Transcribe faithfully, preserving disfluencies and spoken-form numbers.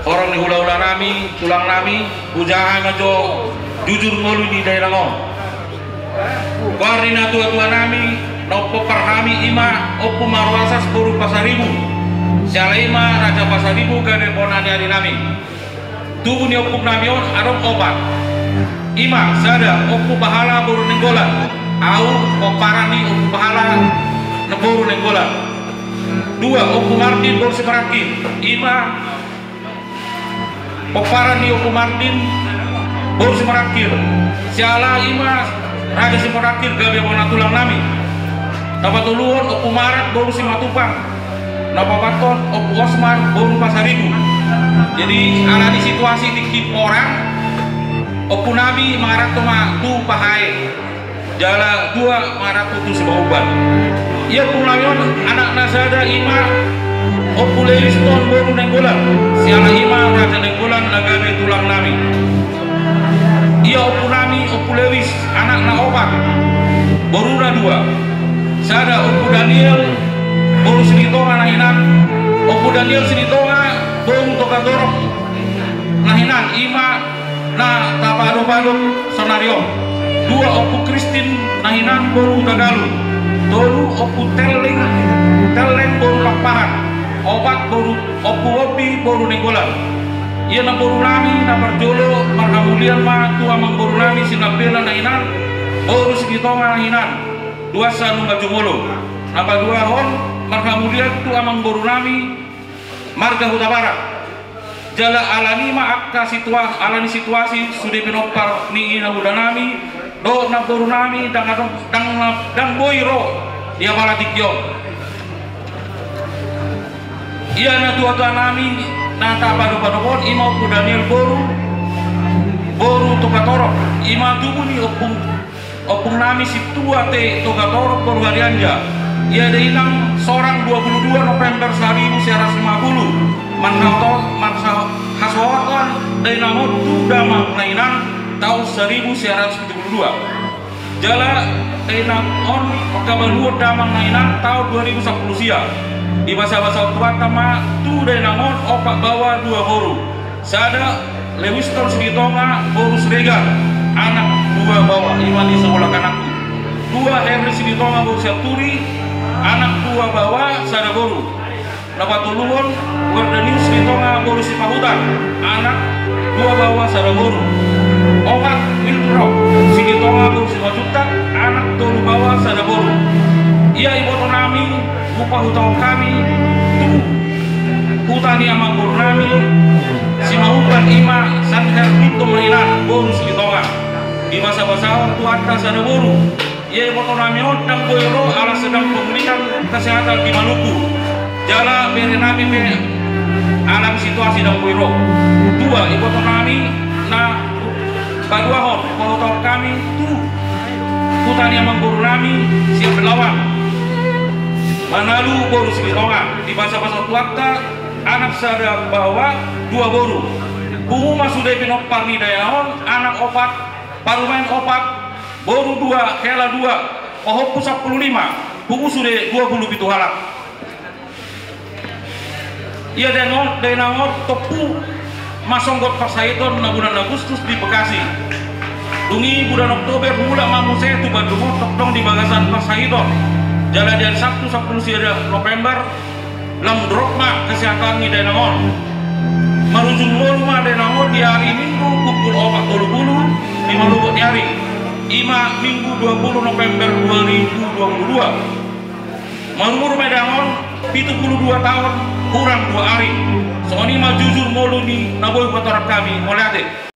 Horong ni hula-hula nami, tulang nami, hujaha ma jo jujur ngolu ni dainang on. Goar ni natua-tua nami na umpompar hami i ma Ompu Maruasas boru Pasaribu. Siala i ma Raja Pasaribu gabe bona ni ari nami. Tubu ni ompung nami on adong opat. I ma sada Ompu Pahala boru Nainggolan. Au pomparan ni Ompu Pahala na boru Nainggolan. Dua, Ompu Martin boru Simarangkir. I ma pomparan ni Ompu Martin boru Simarangkir. Siala i ma Raja Simarangkir gabe bona tulang nami. Na patoluhon Ompu Marat boru Simatupang. Na paopathon Ompu Osmar boru Pasaribu. Jadi ala ni situasi tingki porang, ompu nami mangaranto ma tu Pahae. Jala dua mangaranto tu Simahuban. Ia ompung nami on anakna sada i ma Ompu Lewiston boru Nainggolan. Siala i ma Raja Nainggolan na gabe tulang nami. Ia ompu nami Ompu Lewis anakna opat, boruna dua. Sada Ompu Daniel boru Silitonga na hinan. Ompu Daniel Silitonga boru Togatorop na hinan, i ma na tapaadop-adop saonari on. Dua Ompu Kristin na hinan boru Hutagalung. Tolu Ompu Telleng, Telleng boru Lampahan. Opat boru, Ompu Opi boru Nainggolan. Ia namboru nami na parjolo marhamulian ma tu amangboru nami Sinambela na hinan boru Silitonga na hinan, duansa nunga jumolo. Na paduahon marhamulian tu amangboru nami marga Hutabarat. Jala ala ni ma angka situa-, ala ni situasi sude pinompar ni inanghula nami dohot namboru nami ndang adong, ndang na, ndang boi ro di apala tingki on. Ia natua-tua nami na tapaadop-adop on i ma Ompu Daniel boru, boru Togatorop, i ma tubu ni ompung, ompung nami Situa te Togatorop boru Harianja. Ia dainang sorang dua puluh dua November saribu sia ratus lima puluh. Manhato-, marsa-, hasohotan dainang on tu damang na hinan taon saribu sia ratus pitu puluh dua. Jala dainang on mangkabaluhon damang na hinan taon dua ribu sampulu sia. Dibasa-basa Tuanta ma tu dainang on opat baoa dua boru. Sada Lewiston Silitonga boru Siregar, anak dua baoa, i ma di sabola anakku. Dua Henry Silitonga boru Sianturi, anak dua baoa sada boru. Na patoluhon Wardanius Silitonga boru Sipahutar, anak dua baoa sada boru. Opat Wilbrock Silitonga boru Simanjuntak, anak tolu baoa sada boru. Ia iboto nami hupahutahon hami tu huta ni amangboru nami Simahuban, i ma Sanher Pinto Mainan boru Silitonga. Dibasa-basahon Tuanta sada boru. Ia iboto nami on ndang boi ro ala sedang pemulihan kesehatan di Maluku. Jala bere nami pe ala ni situasi ndang boi ro. Dua, iboto nami na paduahon pahutahon hami tu huta ni amangboru nami Siambelawan, Manalu boru Silitonga. Dibasa-basa Tuanta anak sada baoa dua boru. Pungu ma sude pinompar ni dainang on, anak opat, parumaen opat, boru dua, hela dua, pahompu sampulu lima, pungu sude dua puluh pitu halak. Ia dainang on, dainang on tompu ma songgot parsahiton na bulan Agustus di Bekasi. Dung i bulan Oktober mulak ma muse tu Bandung on, tongtong di bagasan parsahiton. Jala di ari Sabtu sampulu sia November, lam drop ma kesehatan ni dainang on. Marujung ngolu ma dainang on di ari Minggu pukul opat tolu puluh di manogot ni ari, i ma Minggu dua puluh November dua ribu dua puluh dua. Marumur ma dainang on pitu puluh dua taon hurang dua ari. Songon i ma jujur ngolu ni na boi patorang hami, mauliate.